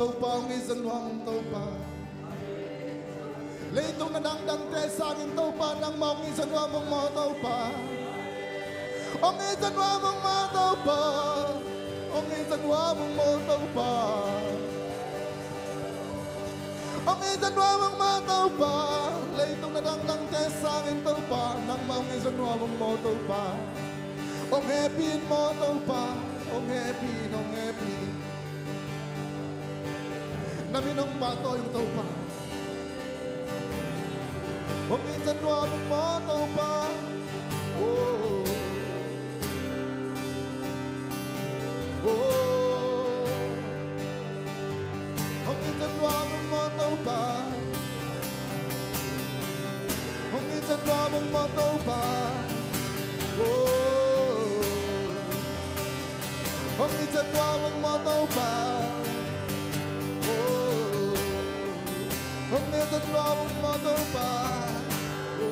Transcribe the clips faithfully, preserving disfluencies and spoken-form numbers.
Topa, hong it zaw nuam ung Topa. Leitung na dangdangte sangin Topa, nangmah hong it zaw nuam ung maw Topa. Hong it zaw nuam ung maw Topa. Hong it zaw nuam ung maw Topa. Hong it zaw nuam ung maw Topa. Leitung na dangdangte sangin Topa, nangmah hong it zaw nuam ung maw Topa. Hong hehpih in maw Topa. Hong hehpih in, hong hehpih in. Na min hong pahtawi ung Topa. Hong it zaw nuam ung maw Topa. Oh. Oh. Hong it zaw nuam ung maw Topa. Hong it zaw nuam ung maw Topa. Oh. Hong it zaw nuam ung maw Topa. Oh. Hong it zaw nuam ung maw Topa. Oh.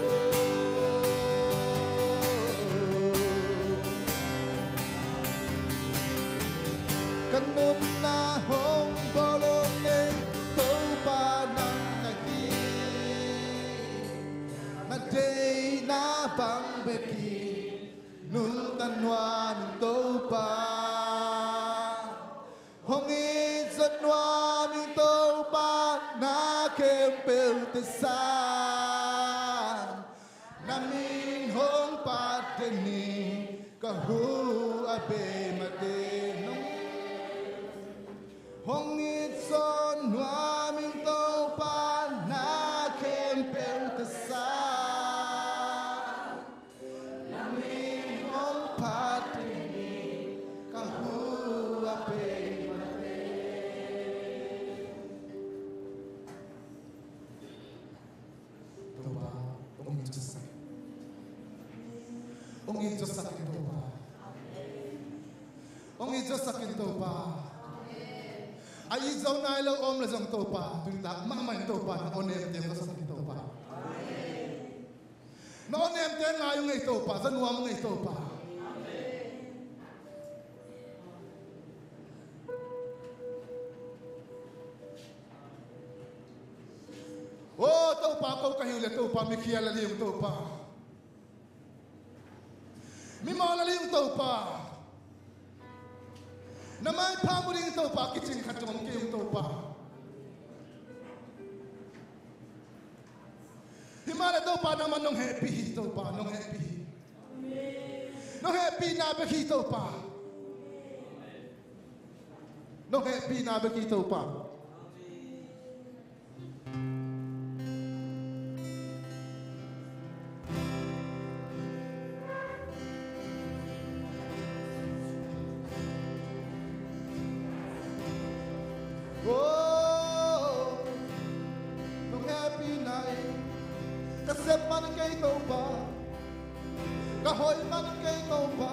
Ka nunna hong bawl ung ei Topa nang ahi. Na deihna bang bekin nungta nuam ing Topa. Hong it zaw nuam ing Topa na khempeuhte sang. Na min hong phat den in ka hu a bei mah teh nong. Hong it zaw nuam ing Topa na khempeuhte sang. Na min hong phat den in ka hu a bei mah teh. Topa, hong it zaw sak in. Hong it zaw sak in Topa. Hong it zaw sak in Topa. A it zo nai lo om leh zong Topa, tuni tak mahmah in Topa, na aw nemte hong zaw sak in Topa. Na aw nemte ngai ung ei Topa, zaw nuam ung ei Topa. Aw Topa, ko ka hi uh leh Topa, mikhial a li ung Topa. Mimawl a li ung Topa. Na maipha mu ding Topa, kicing khat zong om kei ung Topa. Himahleh Topa, nangmah nong hehpih hi Topa, nong hehpih hi. Nong hehpihna bek hi Topa. Nong hehpihna bek hi Topa. Oh, nong hehpihna in ka sep man kei Topa. Ka hoih man kei Topa.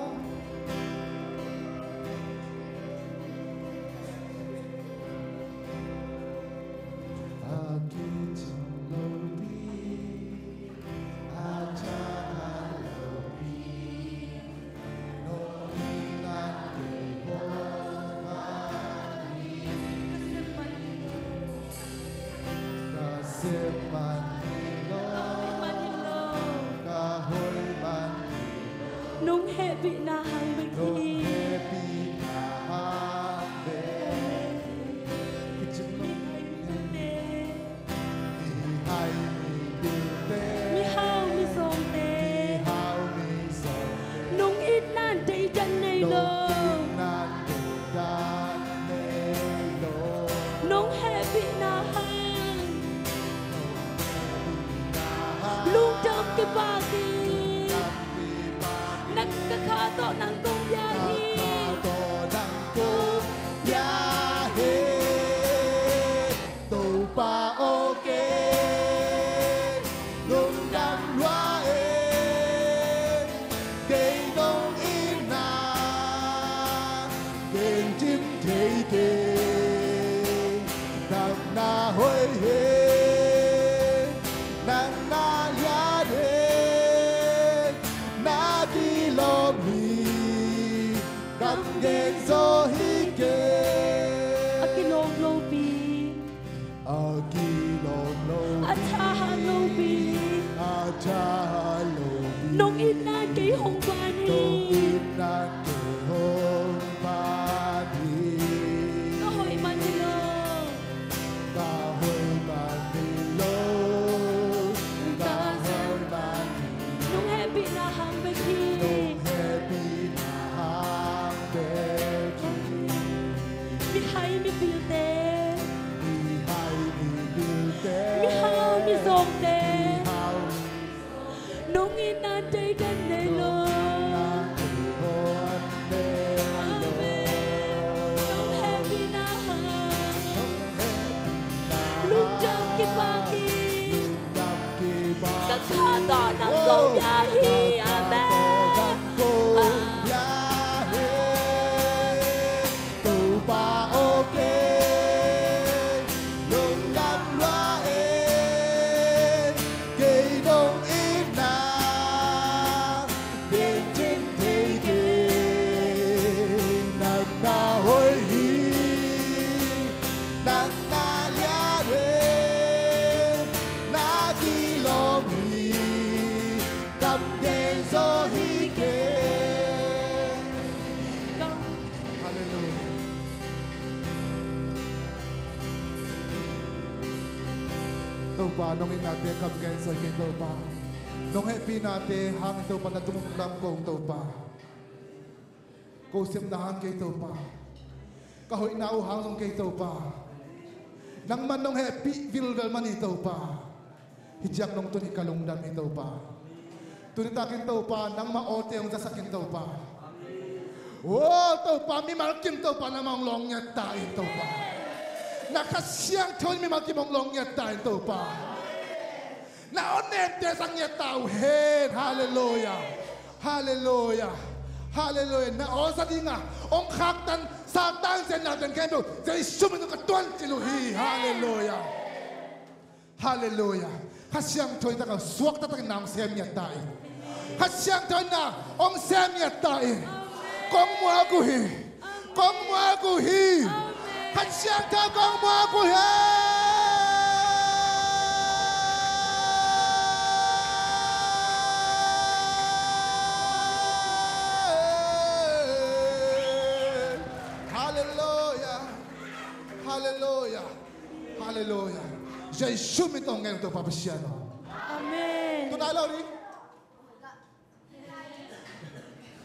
A kicing lo ding, a tha lo ding, nong itna kei Topa. Ka sep man hi lo, ka hoih man hi lo. Nong hehpihna hang bek hi. Nong hehpihna hang bek hi. Kicing lo ding. Mihai mipilte, mihau mizawngte, mihau mizawngte, nong itna in deihdan nei lo. Nong itna in deihdan nei lo. Nong hehpihna hang, nong hehpihna hang, lungdam kipah in. Lungdam kipah in. Na ka kha tawh nang kong pia hi. Na ka kha tawh nang kong pia hi. Topa aw, kei lungdam lua ing, kei nong itna ken cim thei kei. Nang na hoih hi, nang na lian hi, na kilawm hi. Kam gen zaw hi kei. A kilawm lopi Ahi, amen. Topa aw, kei lungdam lua e, kei dong itna bengcin thei kei, nang na hoih hi, nang na lian e, na kilawm hi, kam gen zaw hi kei. Halleluiah. Topa, nong itnate kam gen zaw hi kei Topa. Nong hehpihnate hangin Topa na tung lam kong Topa. Ko sepna hang kei Topa. Ka hoihna uh hang zong kei Topa. Nangman nong hehpih vilvel man hi Topa. Hih ciang nong tun hi ka lungdam hi Topa. Tuni takin Topa nangmah awte hong zasak in Topa. O Topa, mimal kim Topa nangmah hong lawng ngiat ta in Topa. Na Kha Siangtho in mimal kim hong lawng ngiat ta in Topa. Na aw nemte zang ngiat ta uh hen. Halleluiah. Halleluiah. Halleluiah. Na aw za dinga hong khaktan Satan zenna zen khempeuh Jesu min tawh ka tuancil uh hi. Halleluiah. Halleluiah. Kha Siangtho in taka suak taktakin na hong sem ngiat ta in. Kha Siangtho in na hong sem ngiat ta in. Kong muak uh hi. Kong muak uh hi. Kha Siangtho kong muak uh hi. Halleluiah. Halleluiah. Halleluiah. Jesu min tawh ngen Topa Pasian aw. Amen. Tunai lo ding.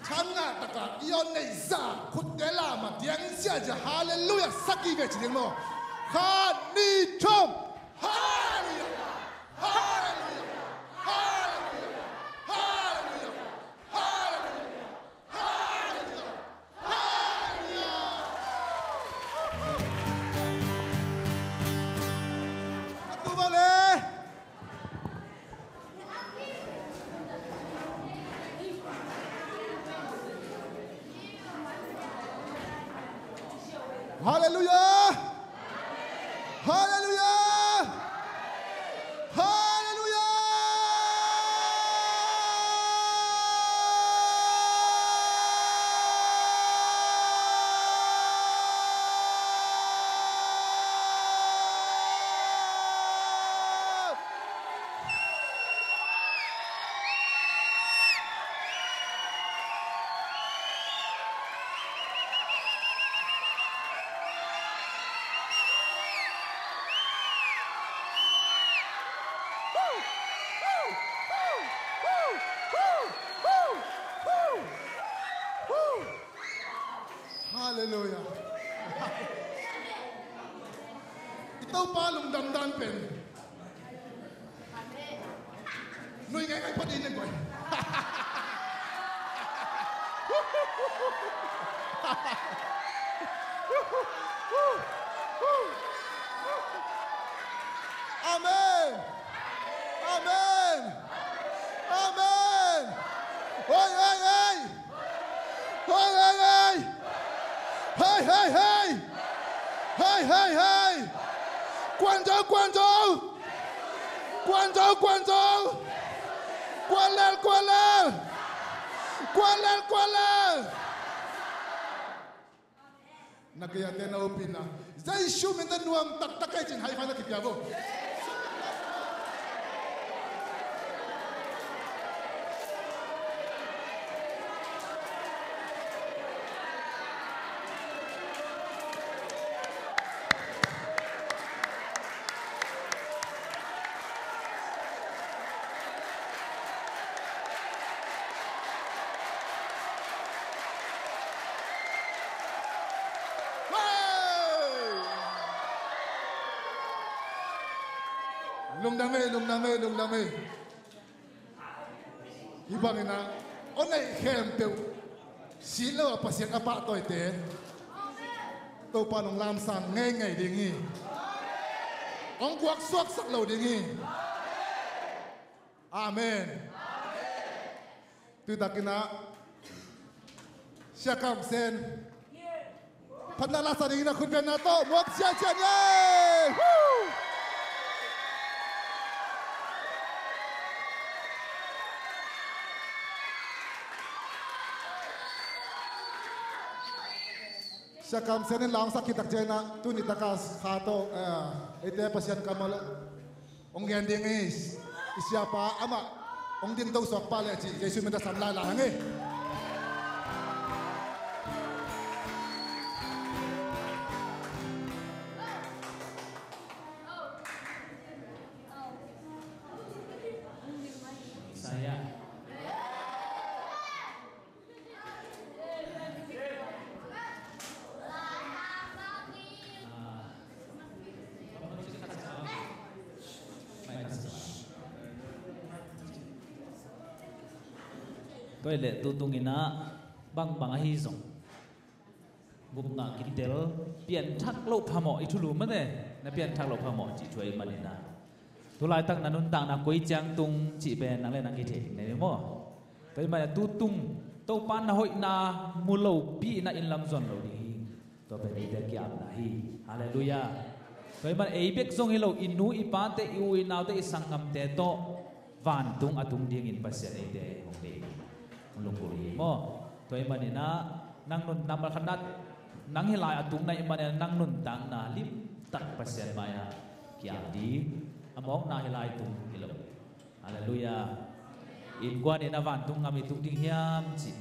Thangah taka i aw neih zah khutte lam a diang ziahziah halleluiah sagih ve ci ding maw? Khat, nih, thum. Halleluiah. Halleluiah. Halleluiah. Halleluiah. Halleluiah. Halleluiah. Halleluiah. A tu bang le. Halleluiah! Halleluiah! Halleluiah! Halleluiah. I Topa lungdam dan pen. Nui ngeingai pah ding nen guai. Amen. Amen. Amen. Oi, oi, oi. Hei, hei, hei! Hei, hei, hei! Hei, hei, hei! Kuan zo, kuan zo! Kuan zo, kuan zo! Kuan lel, kuan lel! Kuan lel, kuan lel! Na gei a te na upina Jesu min tawh nuam taktak kei cin high five na kipia vo. Lungdam ei, lungdam ei, lungdam ei. Hih bangin ah, aw neih khempeuh, si lo a Pasian a pahtawite Topa nong lamsang ngeingei ding hi. Hong guak suaksak lo ding hi. Amen. Tui takin ah Sia Kam Sen phatna la sa dingin ah khut bengna tawh muak ciacian ei. Woo! Sia Kam Sen in la hong sak khit tak ciangin ah tuni taka kha tawh, eh, eite Pasian kammal hong gen ding i, i siapa amah hong dingto suak pah leh cih Jesuh min tawh sam lai lai hang ei. Tua hi leh tu tungin ah bangbang ahi zong gupna kitel, pianthak loh phamawh, i thulu mate, na pianthak loh phamawh cih thu ahih manin ah, tu laitak na nuntakna koi ciang tung cih pen nang le nang kithei ding na hi maw? Tua ahih manin ah tu tung Topa na hoihna mu lopi in ah inn lam zuan lo ding hi. Tua pen eite kiamna hi. Halleluiah. Tua ahih manin ei bek zong hi lo, i nu i pate, i u i naute, i sanggamte tawh vantung a tung dingin Pasian eite hong deih, hong lunggulh hi maw? Tua ahih manin ah nang nun, number khatna, nang hih lai a tung na hih manin ah nang nuntakna limtak Pasian mai-ah kiam ding, a mawkna hih lai tung hi lo. Halleluiah. Innkuan in ah vantung gam i tung ding hiam cih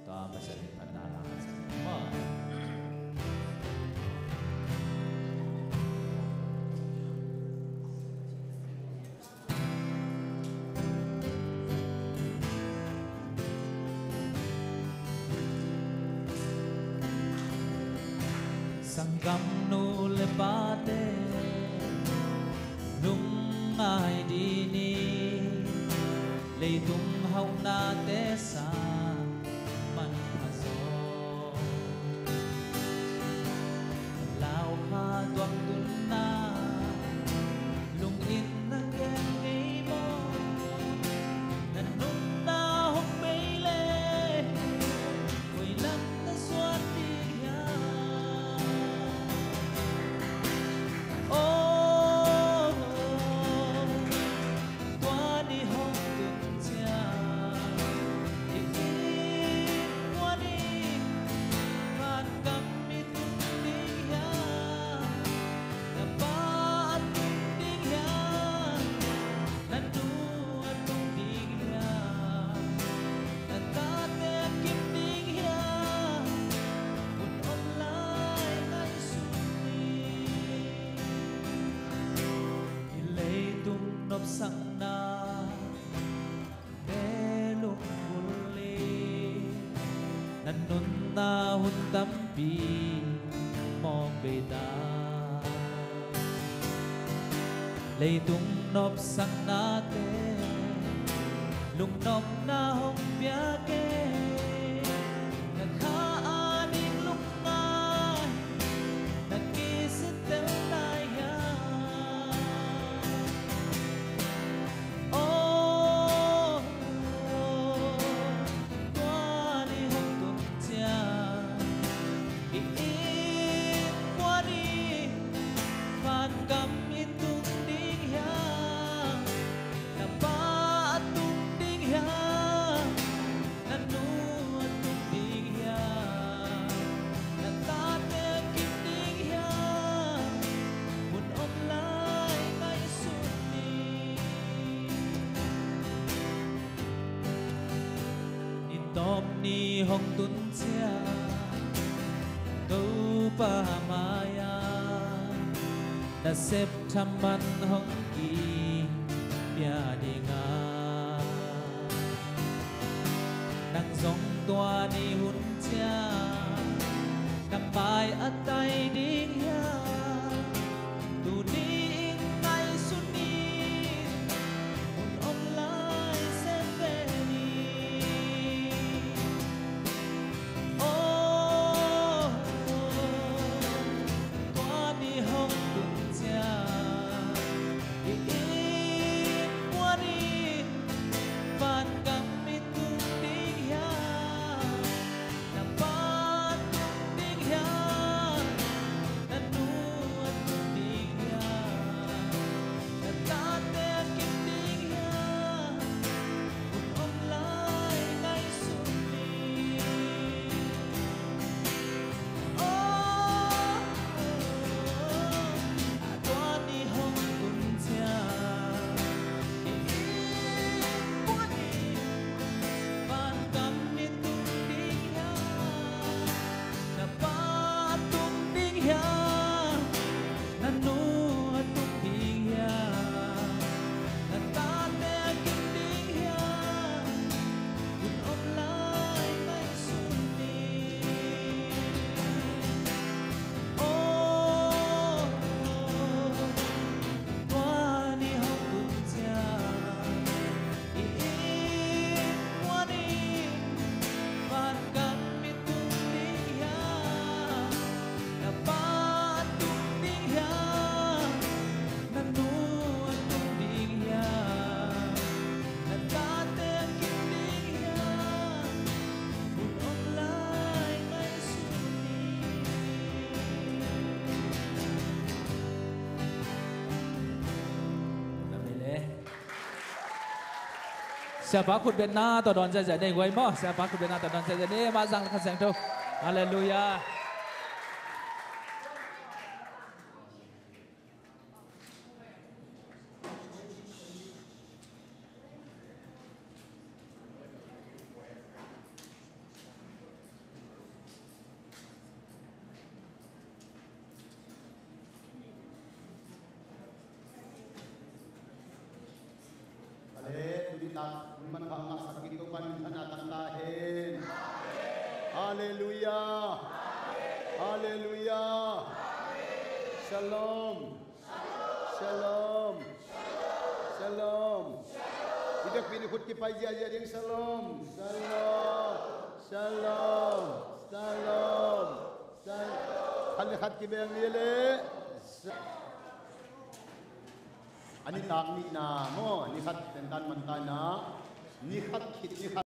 tua Pasian min phatna la. Sanggamnu le pate, lungngai dih ni, leitung hauhnate sang manpha zaw. Lau kha tuak tunna lungin na gen ngei maw? Na nunna hong bei leh koi lam na zuan ding hiam? Oh, tua ni hong tun ciang i innkuan in vangam i tung ding hiam? Na pa a tung ding hiam? Na nu a tung ding hiam? Na tate a kim ding hiam? Hun om lai ngaihsun ni. Hih leitung nopsakna te lunggulh in, na nunna hun tampi mawk bei ta. Leitung nopsaknate lungnopna hong pia kei, na kha a ding lungngai na kisitel lai hiam? Oh, tua ni hong tun ciang i innkuan in vangam i tung ding hiam? Na pa a tung ding hiam? Na nu a tung ding hiam? Na tate a kim ding hiam? Hun om lai ngaihsun ni. Ni tawp ni hong tun ciang Topa mai-ah nasep thaman hong kipia ding a, nang zong tua ni hun ciang na mai a tai ding hiam? Tuni in ngaihsun ni, hun om lai sem ve ni. Oh, tua ni hong tun ciang i innkuan in vangam i tung ding Siapa khutbetna tawh dawn ziahziah ni guai maw. Siapa khutbetna tawh dawn ziahziah ni. Mah zang le Kha Siangtho. Halleluiah. Ale, tuni tak hun manpha ngahsak ding Topa min thang tang ta hen. Halleluiah. Halleluiah. Shalom. Shalom. Shalom. I biakpi in i khut kipai ziahziah ding. Shalom. Shalom. Shalom. Shalom. Shalom. Khat le khat kibeng ni le. A nitak nihna maw, ni khat tentan mantaina, ni khat khit ni khat